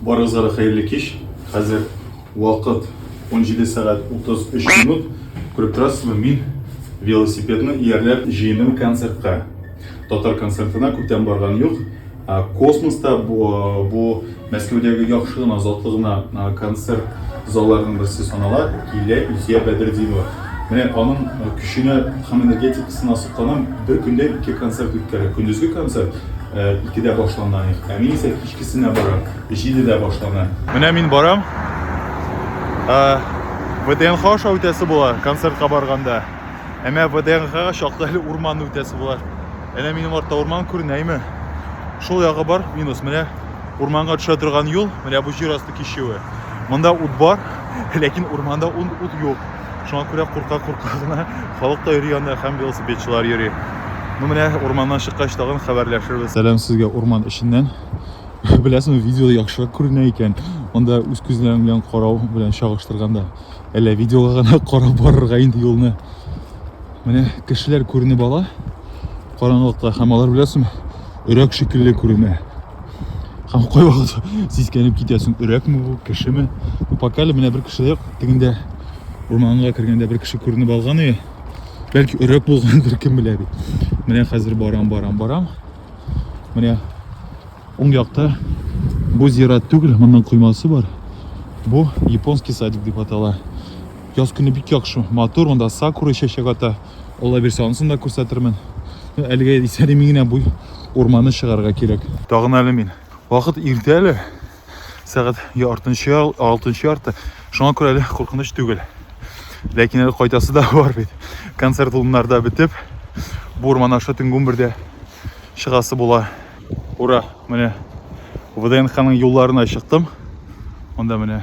Барыгызга да хәерле кич. Хәзер вакыт 17 сәгать 33 минут. Күреп торасызмы, мин велосипедны иярләп җыендым концертка. Татар концертына күптән барган юк. Космоста бу, бу Мәскәүдәге яхшы гына, затлы гына концерт залларының берсе санала. Килә Илсөя Бәдретдинова. Менә аның көченә һәм энергетикасына сокланам. Бер көндә ике концерт үткәрә. Көндезге концерт икедә башлана. Ә мин исә кичкесенә барам. Җидедә башлана. Менә мин барам. ВДНХ аша үтәсе була концертка барганда. Әмма ВДНХга чаклы әле урманны үтәсе була. Әнә минем артта урман күренәме? Шул ягы бар, минус. Менә урманга төшә торган юл, менә бу җир асты кичүе. Монда ут бар, ләкин урманда ут юк. Шуңа күрә курка-курка гына халык та йөри анда һәм велосипедчылар йөри. Ну менә урманнан чыккач тагын хәбәрләшербез. Сәлам сезгә урман эченнән. Беләсеңме, видеода яхшырак күренә икән. Монда үз күзләрең белән карау белән чагыштырганда. Әллә видеога гына карап барырга инде юлны. Менә кешеләр күренеп ала караңгылыкта һәм алар беләсеңме, өрәк шикелле күренә. Һәм кайвакыт сискәнеп китәсең, өрәкме бу, кешеме? Ну, пока әле менә бер кеше дә юк. Тегендә урманга кергәндә бер кеше күренеп алган иде. Бәлки өрәк булгандыр, кем белә бит. Менә хәзер барам, барам, барам. Менә уң якта бу зират түгел, моның коймасы бар. Бу японский садик дип атала. Яз көне бик яхшы, матур, монда сакура чәчәк ата. Алла бирсә, анысын да күрсәтермен. Ну, әлегә исән-имин генә бу урманны чыгарга кирәк. Тагын әле мин. Вакыт иртә әле. Сәгать артынчы, алтынчы ярты. Шуңа күрә әле куркыныч түгел. Ләкин әле кайтасы да бар бит. Концерт уннарда бетеп, бу урман аша төнге 11-дә чыгасы була. Ура, менә ВДНХның юлларына чыктым. Монда менә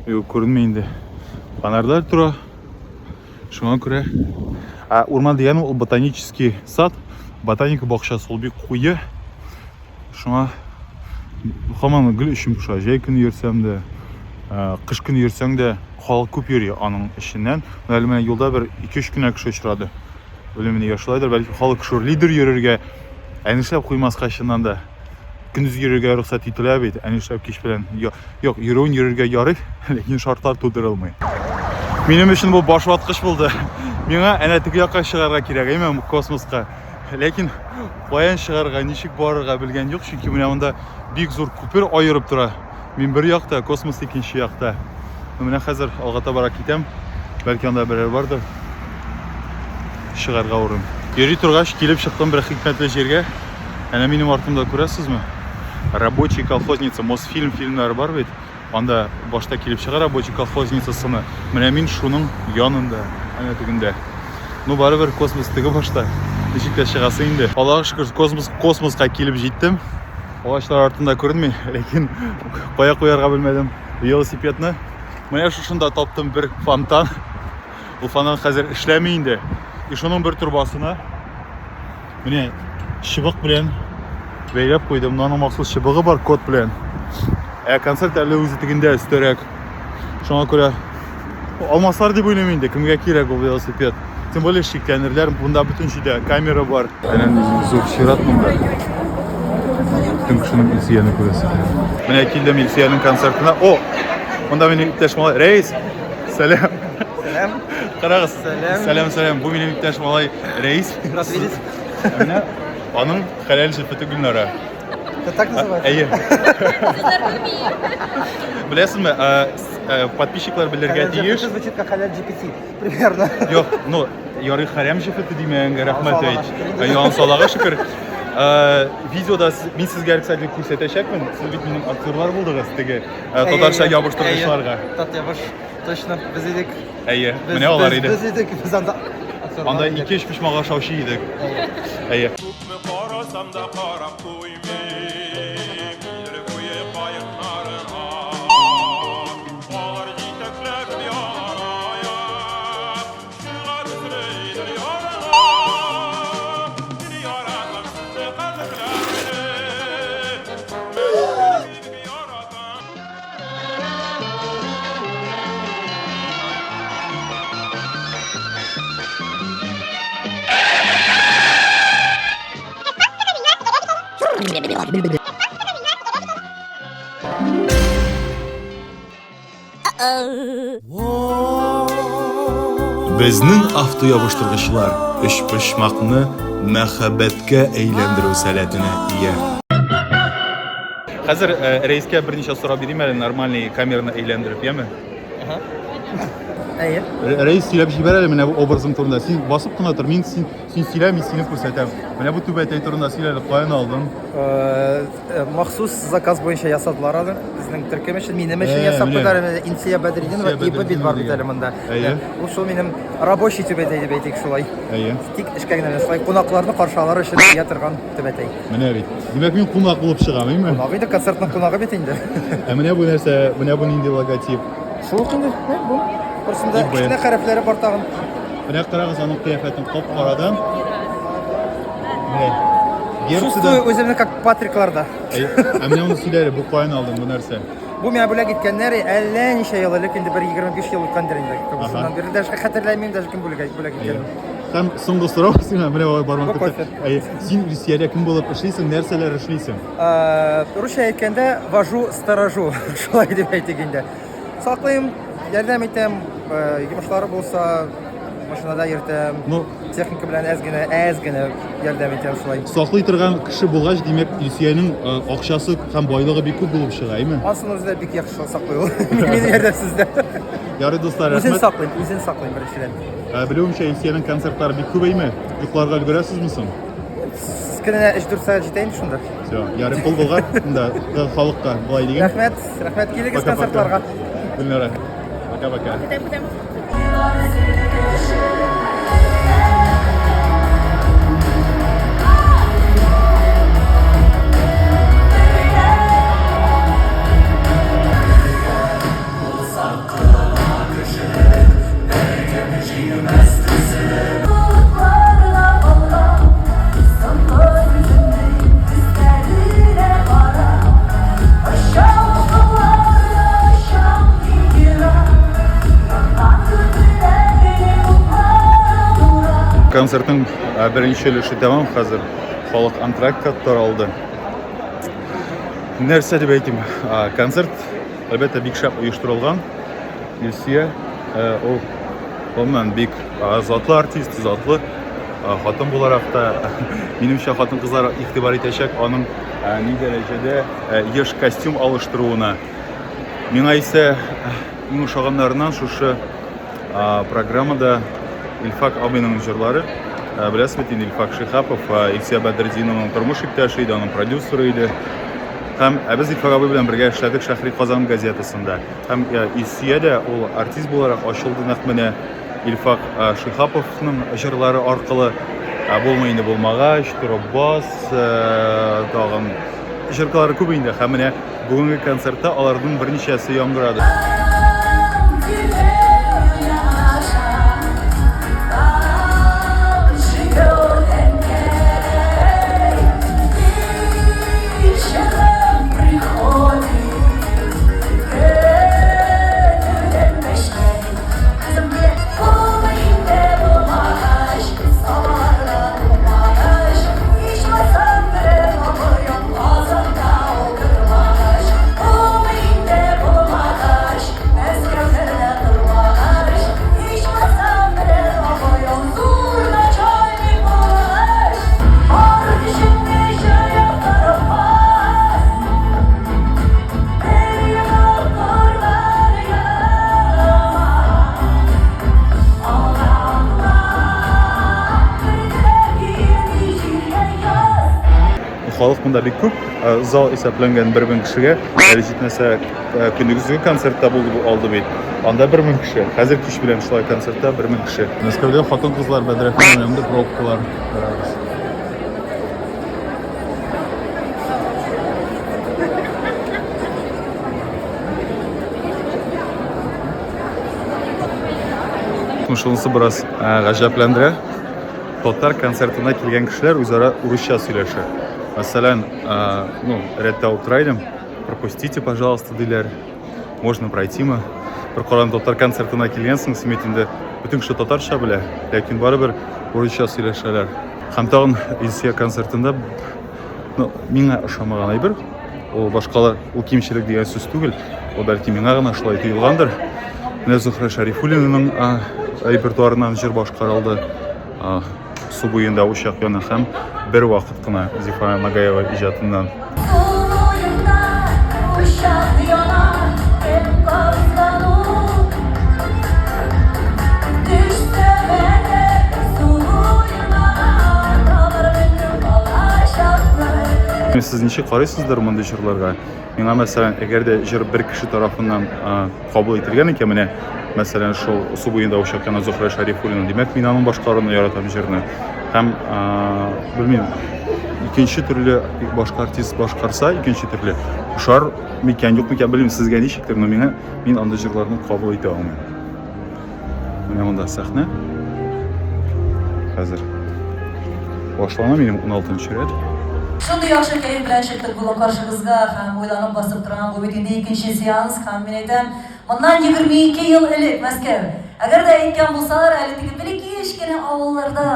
юк күренми инде. Фонарьлар тора. Шуңа күрә ә урман дигән ул ботанический сад, ботаника бакчасы ул бик куе. Шуңа һаман гел эчем поша. Җәй көне йөрсәм дә, кыш көне йөрсәң дә халык күп йөри аның эченнән. Әле менә юлда бер 2-3 кенә кеше очрады. Белмим, нигә шулайдыр, бәлки халык шүрлидер йөрергә. Ә нишләп куймаска чыннан да? Көндез йөрергә рөхсәт ителә бит, ә нишләп кич белән? Юк, йөрүен йөрергә ярый, ләкин шартлар тудырылмый. Минем өчен бу башваткыч булды. Миңа әнә теге якка чыгарга кирәк, әйме, космоска. Ләкин каян чыгарга, ничек барырга белгән юк, чөнки менә монда бик зур күпер аерып тора. Мин бер якта, космос икенче якта. Ну, менә хәзер алга табарак китәм. Бәлки анда берәр бардыр. Чыгарга урын. Йөри торгач, килеп чыктым бер хикмәтле җиргә. Әнә минем артымда күрәсезме? Рабочий колхозница, Мосфильм фильмнары бар бит. Анда башта килеп чыга рабочий колхозница сыны. Менә мин шуның янында, әнә тегендә. Ну, барыбер космос теге башта. Ничек тә чыгасы инде. Аллага шөкер, космос, космоска килеп җиттем. Агачлар артында күренми, ләкин кая куярга белмәдем велосипедны. Менә шушында таптым бер фонтан. Ул фонтан хәзер эшләми инде. И шуның бер трубасына менә чыбык белән бәйләп куйдым. Моның махсус чыбыгы бар, код белән. Ә концерт әле үзе тегендә өстәрәк. Шуңа күрә алмаслар дип уйлыйм инде, кемгә кирәк ул велосипед. Тем более шикләнерләр, монда бөтен җирдә камера бар. Әнә нинди зур чират монда. Бөтен кешенең Илсөяне күрәсе килә. Менә килдем Илсөянең концертына. О, монда минем иптәш малай Рәис. Сәлам. Сәлам. Карагыз. Сәлам. Сәлам, сәлам. Бу минем иптәш малай Рәис. Рад видеть. Ә менә аның хәләл җефете Гөлнара. Это так называется? Әйе. Беләсезме, подписчиклар белергә Халяль тиеш. GPT звучит как халяль GPT. Примерно. Юк, ну, ярый хәрәм җефете димәгәнгә рәхмәт Аллага әйт. шөкер. Әйе, анысы Аллага шөкер. Видеода мин сезгә, кстати, күрсәтәчәкмен. Сез бит минем актерлар булдыгыз, теге татарча ябыштыргычларга. Тат ябыш. Точно, без идек. Әйе, менә алар иде. Без идек, без анда актерлар Анда идек. ике өчпочмак ашаучы идек. Әйе. Күпме карасам да карап туймыйм Идел буе каекларына. Алар җитәкләп яланаяк Шуңа төсле Идел ярына. Сине яратам, сезне кадерләп Бик яратам. Безнең автоябыштыргычлар өчпочмакны мәхәббәткә әйләндерү сәләтенә ия. Хәзер э, рәискә берничә сорау бирим әле, нормальный камераны әйләндереп, яме? Әйе. Рәис сөйләп җибәр әле менә бу образың турында. Син басып кына тор, мин син син сөйлә, мин сине күрсәтәм. Менә бу түбәтәй турында сөйлә әле, каян алдың? Э, махсус заказ буенча ясадылар аны. Безнең төркем өчен, минем өчен Э, ясап менә. куйдылар. Менә Инсия Бәдретдинова Инсия ИБ бит бар бит Бәдретдинова әле монда. Әйе. Ул шул минем рабочий түбәтәй дип әйтик шулай. Әйе. Тик эшкә генә шулай кунакларны каршы алыр өчен кия торган түбәтәй. Менә бит. Димәк, мин кунак булып чыгам, әйме? Кунак инде, концертның кунагы бит инде. Ә менә бу нәрсә, менә бу нинди логотип? Шул ук инде, менә бу. Берсендә ИБ. кечкенә хәрефләре бар тагын. Менә карагыз аның кыяфәтен кап-карадан. Менә. Гербсы да. Чувствую үземне как Патрикларда. Әй, Ә менә моны сөйлә әле, бу каян алдың бу нәрсә? Бу миңа бүләк иткәннәр әллә ничә ел элек инде бер 25 ел үткәндер инде. Шуннан бирле даже хәтерләмим даже кем бүләк бүләк иткәнен. Һәм соңгы сорау сиңа, менә болай бармак Бу төртеп. кофе. Әй, син Русиядә кем булып эшлисең, нәрсәләр эшлисең? Э, Русча әйткәндә, вожу, сторожу, шулай дип әйтик инде. Саклыйм, ярдәм итәм, э, йомышлары булса, машинада йөртәм. Ну, Техника белән әз генә, әз генә ярдәм итәм шулай. Саклый торган кеше булгач, димәк, Илсөянең э, акчасы һәм байлыгы бик күп булып чыга, әйме? Асын үзе дә бик яхшы саклый ул. Минем ярдәмсез дә. Ярый, дуслар, Үзен рәхмәт. саклыйм, үзен саклыйм беренчедән. Э, Белүемчә, Илсөянең концертлары бик күп, әйме? Йокларга өлгерәсезме соң? Көненә 3-4 сәгать җитә инде шунда. Все, ярый, кул болгар, да, халыкка болай диген. Рәхмәт, рәхмәт, килегез Пока-пока. концертларга. Гөлнара. Пока-пока. Концертның беренче өлеше тәмам хәзер. Халык антрактка таралды. Нәрсә дип әйтим? Концерт, әлбәттә, бик шәп оештырылган. Илсөя, ул гомумән бик затлы артист, затлы хатын буларак та, минемчә, хатын-кызлар игътибар итәчәк аның ни дәрәҗәдә еш костюм алыштыруына. Миңа исә иң ошаганнарыннан шушы программада Илфак абыйның җырлары. Беләсез бит инде, Илфак Шиһапов Илсөя Бәдретдинованың тормыш иптәше иде, аның продюсеры иде. Һәм без Илфак абый белән бергә эшләдек Шәһри Казан газетасында. Һәм Илсөя дә ул артист буларак ачылды нәкъ менә Илфак Шиһаповның җырлары аркылы. Булмый инде булмагач, торып бас, тагын җыркалары күп инде. Һәм менә бүгенге концертта аларның берничәсе яңгырады. Халык монда бик күп. Зал исәпләнгән 1000 кешегә. Әле җитмәсә, көндезге концертта булды бу алды бит. Анда 1000 кеше. Хәзер кич белән шулай концертта 1000 кеше. Мәскәүдә хатын-кызлар бәдрәфханә янында пробкалар. Карагыз. Шунысы бераз гаҗәпләндерә. Татар концертына килгән кешеләр үзара урысча сөйләшә. Мәсәлән, ну, рәттә утыра идем, пропустите, пожалуйста, диләр. Можно пройти мы. Бер каран татар концертына килгәнсең, син бит инде бөтен кеше татарча белә, ләкин барыбер урысча сөйләшәләр. Һәм тагын Илсөя концертында ну, миңа ошамаган әйбер, ул башкалар, ул кимчелек дигән сүз түгел, ул бәлки миңа гына шулай тоелгандыр. Менә Зөһрә Шәрифуллинаның репертуарыннан җыр башкарылды. Су буенда учак яна һәм бер вакыт кына Зифа Нагаева иҗатыннан. Су буенда учак яна, кем кабызган ут? Төшсәм әгәр су буена, табырмын балачакны. Сез ничек карыйсыздыр мондый җырларга? Миңа, мәсәлән, әгәр дә җыр бер кеше тарафыннан кабул ителгән икән, менә, мәсәлән, шул су буенда учак яна Зөһрә Шәрифуллина, димәк, мин аның башкаруын яратам җырны. Һәм, белмим, икенче төрле башка артист башкарса, икенче төрле ошар микән, юк микән, белмим, сезгә ничектер, но миңа, мин андый җырларны кабул итә алмыйм. Менә монда сәхнә. Хәзер башлана минем 16 рәт. Шундый яхшы кәеф белән чыктык бүген каршыгызга һәм уйланып басып торам, бу бит инде икенче сеанс һәм мин әйтәм, моннан 22 ел элек, Мәскәү, әгәр дә әйткән булсалар, әле теге бәләкәч кенә авылларда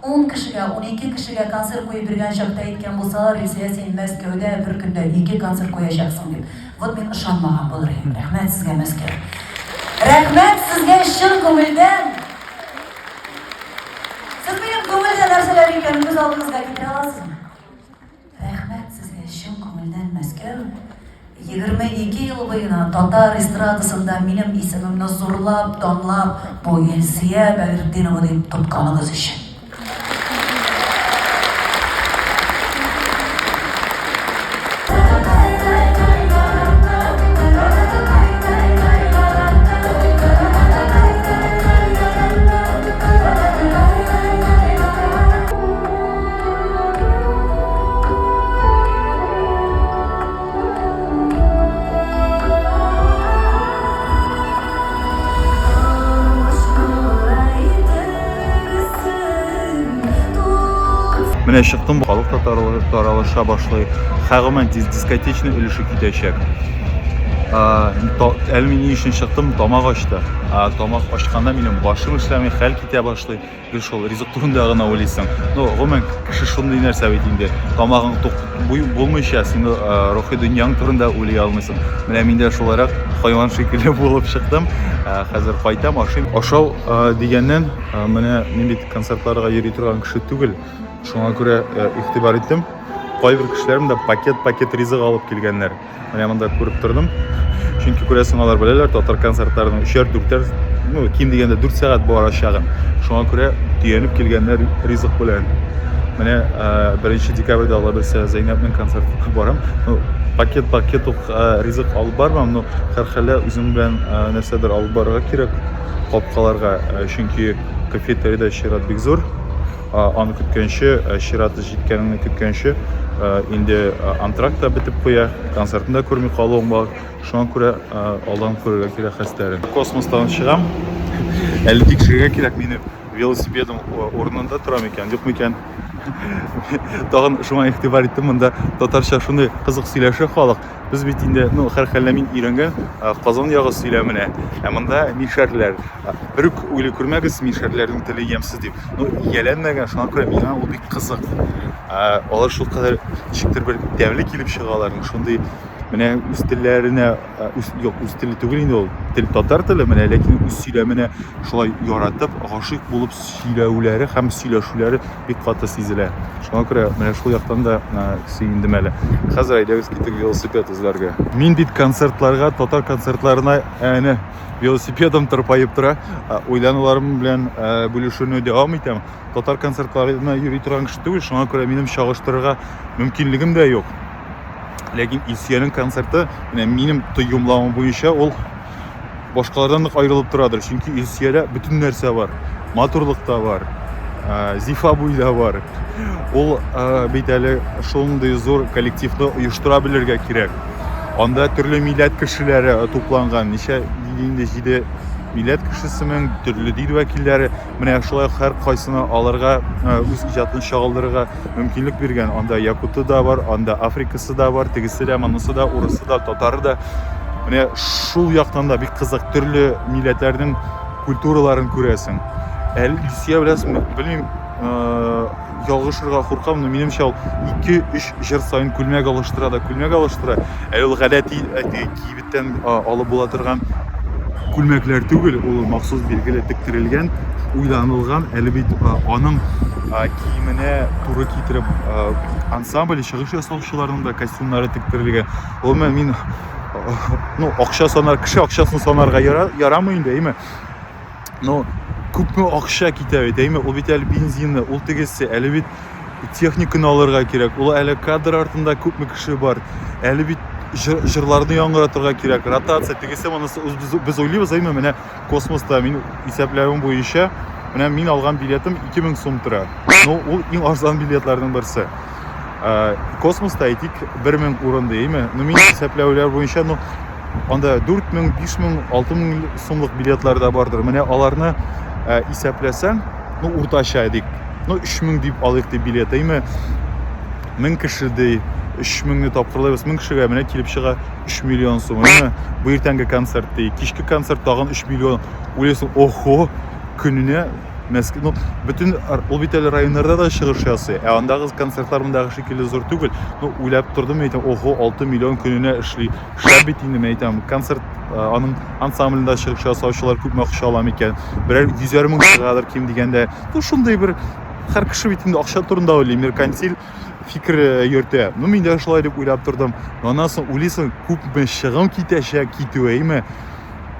ун кешегә, 12 кешегә концерт куеп йөргән чакта әйткән булсалар, Илсөя, син Мәскәүдә бер көндә ике концерт куячаксың дип, Вот мин ышанмаган булыр идем. Рәхмәт сезгә, Мәскәү. Рәхмәт сезгә чын күңелдән. Сез минем күңелдә нәрсәләр икәнен күз алдыгызга китерә аласызмы? Рәхмәт сезгә чын күңелдән, Мәскәү. 22 ел буена татар эстрадасында минем исемемне зурлап, данлап, бу Илсөя Бәдретдинова дип тотканыгыз өчен. Менә чыктым, халык та таралыша башлый. Гомумән дискотечный өлеше китәчәк. Әле мин ни өчен чыктым, тамак ачты. Тамак ачканда минем башым эшләми, хәл китә башлый. Гел шул ризык турында гына уйлыйсың. Ну, гомумән, кеше шундый нәрсә бит инде. Тамагың тук булмыйча, син рухи дөньяң турында уйлый алмыйсың. Менә мин дә шулайрак хайван шикелле булып чыктым. Хәзер кайтам, ашыйм. Ашау дигәннән, менә мин бит концертларга йөри торган кеше түгел. Шуңа күрә игътибар иттем. Кайбер кешеләр монда пакет-пакет ризык алып килгәннәр. Менә монда күреп тордым. Чөнки күрәсең, алар беләләр, татар концертларының өчәр, дүртәр, ну, ким дигәндә дүрт сәгать барачагын. Шуңа күрә төянеп килгәннәр ризык белән. Менә 1 декабрьдә алла бирсә Зәйнәбнең концертына барам. Ну, пакет-пакет ук ризык алып бармам, но һәрхәлдә үзем белән нәрсәдер алып барырга кирәк капкаларга, чөнки кафетерийда чират бик зур. Аны көткәнче, чираты җиткәнен көткәнче, инде антракт та бетеп куя, концертны да күрми калуың бар. Шуңа күрә алдан күрергә кирәк хәстәрен. Космостан чыгам. Әле тикшерергә кирәк мине велосипедым урынында тора микән, юк микән. Тагын шуңа игътибар иттем, монда татарча шундый кызык сөйләшә халык. Без бит инде, ну, һәрхәлдә мин өйрәнгән Казан ягы сөйләменә. Ә монда мишәрләр. Бер үк уйлый күрмәгез, мишәрләрнең теле ямьсез дип. Ну, ияләнмәгән, шуңа күрә миңа ул бик кызык. Алар шулкадәр ничектер бер тәмле килеп чыга аларның. Шундый менә үз телләренә, үз, юк, үз теле түгел инде ул, тел татар теле, менә ләкин үз сөйләменә шулай яратып, гашыйк булып сөйләүләре һәм сөйләшүләре бик каты сизелә. Шуңа күрә менә шул яктан да сөендем әле. Хәзер әйдәгез китик велосипед эзләргә. Мин бит концертларга, татар концертларына әнә велосипедым тырпаеп тора. Уйлануларым белән бүлешүне дәвам итәм. Татар концертларына йөри торган кеше түгел, шуңа күрә минем чагыштырырга мөмкинлегем дә юк. Ләкин Илсөянең концерты, менә минем тоемлавым буенча, ул башкалардан нык аерылып торадыр. Чөнки Илсөядә бөтен нәрсә бар. Матурлык та бар, зифа буй да бар. Ул бит әле шундый зур коллективны оештыра белергә кирәк. Анда төрле милләт кешеләре тупланган. Ничә инде җиде милләт кешесенең төрле дин вәкилләре. Менә шулай һәр кайсына аларга үз иҗатын чагылдырырга мөмкинлек биргән. Анда якуты да бар, анда Африкасы да бар, тегесе дә, монысы да, урысы да, татары да. Менә шул яктан да бик кызык, төрле милләтләрнең культураларын күрәсең. Әле Илсөя беләсеңме, белмим, ялгышырга куркам, но минемчә ул 2-3 җыр саен күлмәк алыштыра да күлмәк алыштыра. Әле ул гадәти кибеттән алып була торган күлмәкләр түгел, ул махсус билгеле тектерелгән, уйланылган, әле бит аның киеменә туры китереп ансамбль чыгыш ясаучыларның да костюмнары тектерелгән. Гомумән, мин ну, акча санар, кеше акчасын санарга ярамый инде, әйме? Но күпме акча китә бит, әйме? Ул бит әле бензины, ул тегесе, әле бит техниканы алырга кирәк, ул әле кадр артында күпме кеше бар, әле бит җырларны яңгыратырга кирәк, ротация, тегесе монысы. Без уйлыйбыз, әйме, менә космоста мин исәпләвем буенча, менә мин алган билетым 2000 сум тора. Ну, ул иң арзан билетларның берсе. Космоста әйтик 1000 урын ди, әйме? Ну, мин исәпләүләр буенча, ну, анда 4000, 5000, 6000 сумлык билетлар да бардыр. Менә аларны исәпләсәң, ну, уртача дик, ну, 3000 дип алыйк дип билет, әйме? 1000 кеше ди, 3000-не тапкырлайбыз, 1000 кешегә менә килеп чыга 3 миллион сум. Әйме? Бу иртәнге концерт ди, кичке концерт тагын 3 миллион. Уйлыйсың, охо, көненә Мәскәү, ну, бөтен ул бит әле районнарда да чыгыш ясый. Ә андагы концертлар мондагы шикелле зур түгел. Ну, уйлап тордым, әйтәм, охо, 6 миллион көненә эшли. Шәп бит инде, мин әйтәм, концерт аның ансамблендә чыгыш ясаучылар күпме акча ала микән? Берәр йөзәр мең чыгадыр ким дигәндә. Ну, шундый бер һәр кеше бит инде акча турында уйлый, меркантиль фикер йөртә. Ну, мин дә шулай дип уйлап тордым. Но аннан соң уйлыйсың, күпме чыгым китәчәк китүе, әйме?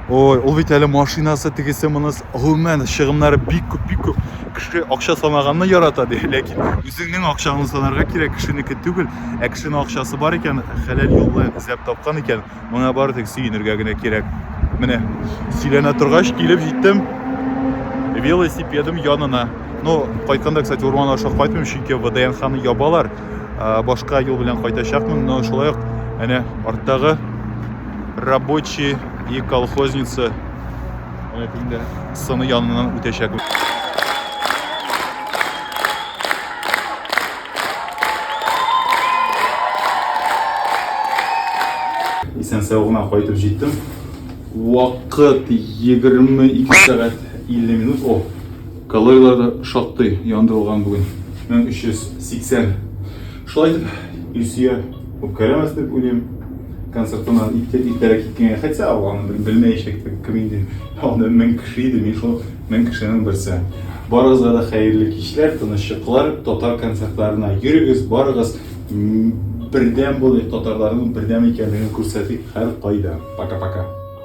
Ой, ул бит әле машинасы, тегесе, монысы, гомумән, чыгымнары бик күп, бик күп. Кеше акча санаганны ярата ди, ләкин үзеңнең акчаңны санарга кирәк, кешенеке түгел. Ә кешенең акчасы бар икән, хәләл юл белән эзләп тапкан икән, моңа бары тик сөенергә генә кирәк. Менә сөйләнә торгач, килеп җиттем велосипедым янына. Ну, кайтканда, кстати, урман аша кайтмыйм, чөнки ВДНХны ябалар. Башка юл белән кайтачакмын, но шулай ук әнә арттагы рабочий и колхозница менә инде сыны яныннан үтәчәк. Исән сау гына кайтып җиттем. Вакыт 22 сәгать 50 минут. О, калорияләр дә шактый яндырылган бүген. 1380. Шулай итеп, Илсөя үпкәләмәс дип уйлыйм. Концертыннан иртәрәк киткәнгә, хотя ул аны белмәячәк тә, кем инде. Анда 1000 кеше иде, мин шул 1000 кешенең берсе. Барыгызга да хәерле кичләр, тыныч йокылар, татар концертларына йөрегез, барыгыз, бердәм булыйк, татарларның бердәм икәнлеген күрсәтик һәркайда. Пока-пока.